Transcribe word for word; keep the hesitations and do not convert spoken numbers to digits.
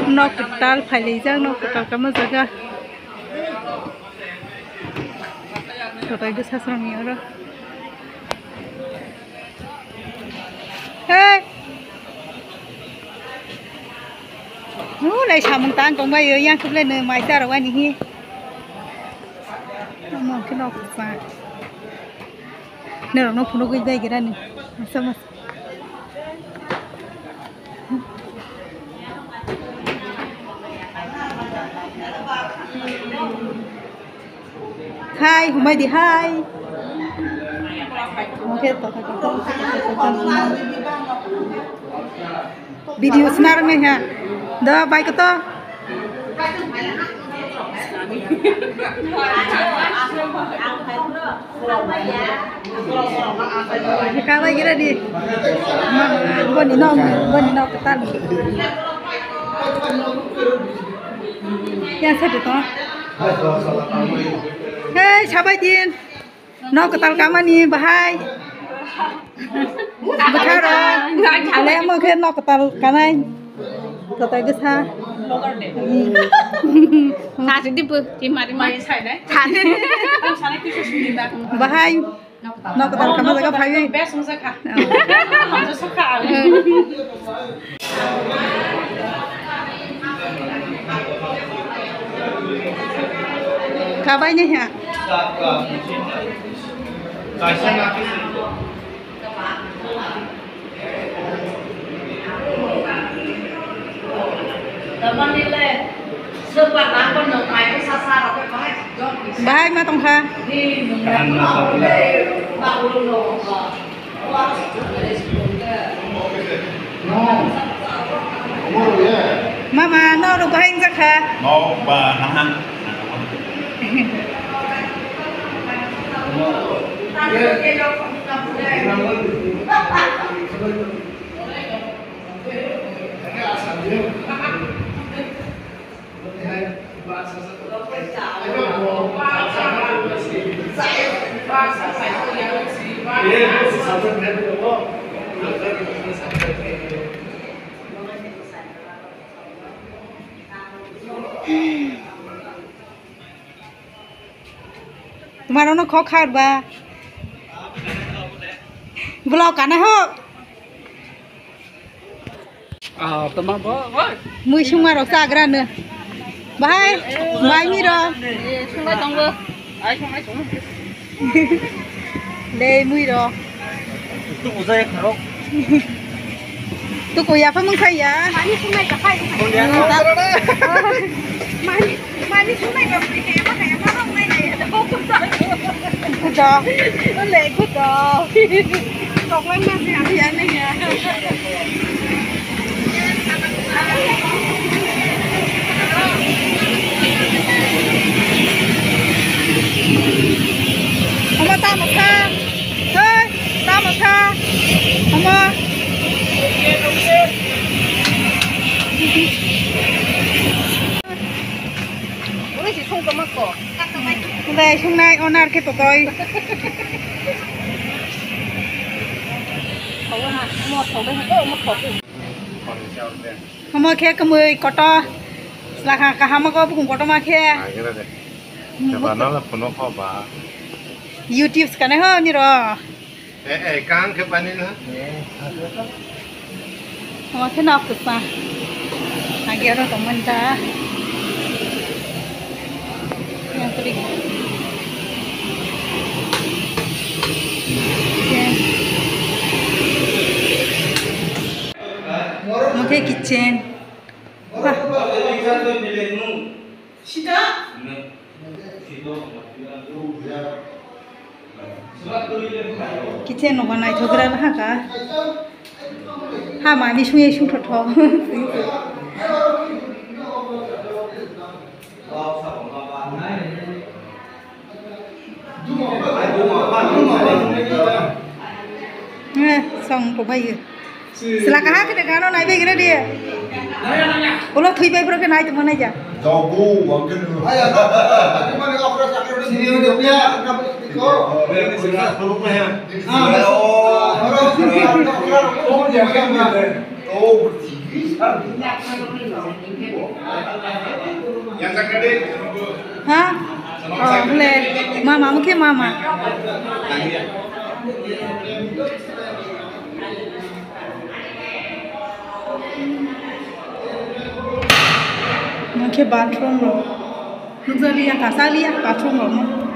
Nok kwtal phailaijak, nok kwtal kama jaga. Kotai bwsa srangni oro. Hey! Nunai samung tang tongbai, yang khuble no mai ta rwani hi. Omo khe nok kwchang. Norokno phunugwi bai gira ni. Masa masa. Hai, humai di hai. Oke, to, to, to, to. Video senar me ha. Da, bai ko to. Kabai gira di. Boni nok, boni nok ketan. Yang satu to. Hei, sabai din. Nok ketal kamani bahai. Bwkharo. Ale amo khe nok kwtal kanai. Kotai bwsa. Sa sidi bu, ti mari mari. Sa sidi. Bahai. Nok kwtal kama jaga phaiwi. Best wngjakha. Hamjakha. Kabai ni ha. Bahai ma tongkha. Mama, no ro bahai wngjakha. No, ba, nang, nang. Tomar ono kok kha ba. Block kana ho. Ah, toma bo, oi. Mui sungma rok chagra no. Bahai, bai mi ro. Eh, sungai tongo. Ai, sungai tongo. Dei mui ro. Tu ujai kharok. Tu ko ya pha mung khai ya. Mani sungai ka khai. Mani, mani sungai ka khai ya, ma khai ya, ma rong nai nai. Kudo. Ole kudo. Kok lang ma si ani ani ya. Omo tamo kha. Hei, tamo kha. Omo. Uri si sung toma ko. Bai sungnai onar khe totoi. Omo khe kwmwi kotor. Slakha kaham khe bukung kotorma khe. Agera de. Kebana la phuno kho ba. YouTube skanai ho niro. Eh, eh, kang khe pani na. Omo khe nok kwchang. Agi aro tongmani da. Yang tadi. Omo khe kitchen. Wah. Kitchen no ba naithogra na haka. Ha mani sungye sungthotho. Eh, song ko bai. Sila kaha kene gano nai bai gre dia. Ulo thui bai pro ke nai tuma nai ja. Jogo wangken. Oh, Ha? Oh, le. Mama, mukhe mama. Mukhe bathroom lo. Nukjaliya, kasaliya, bathroom lo.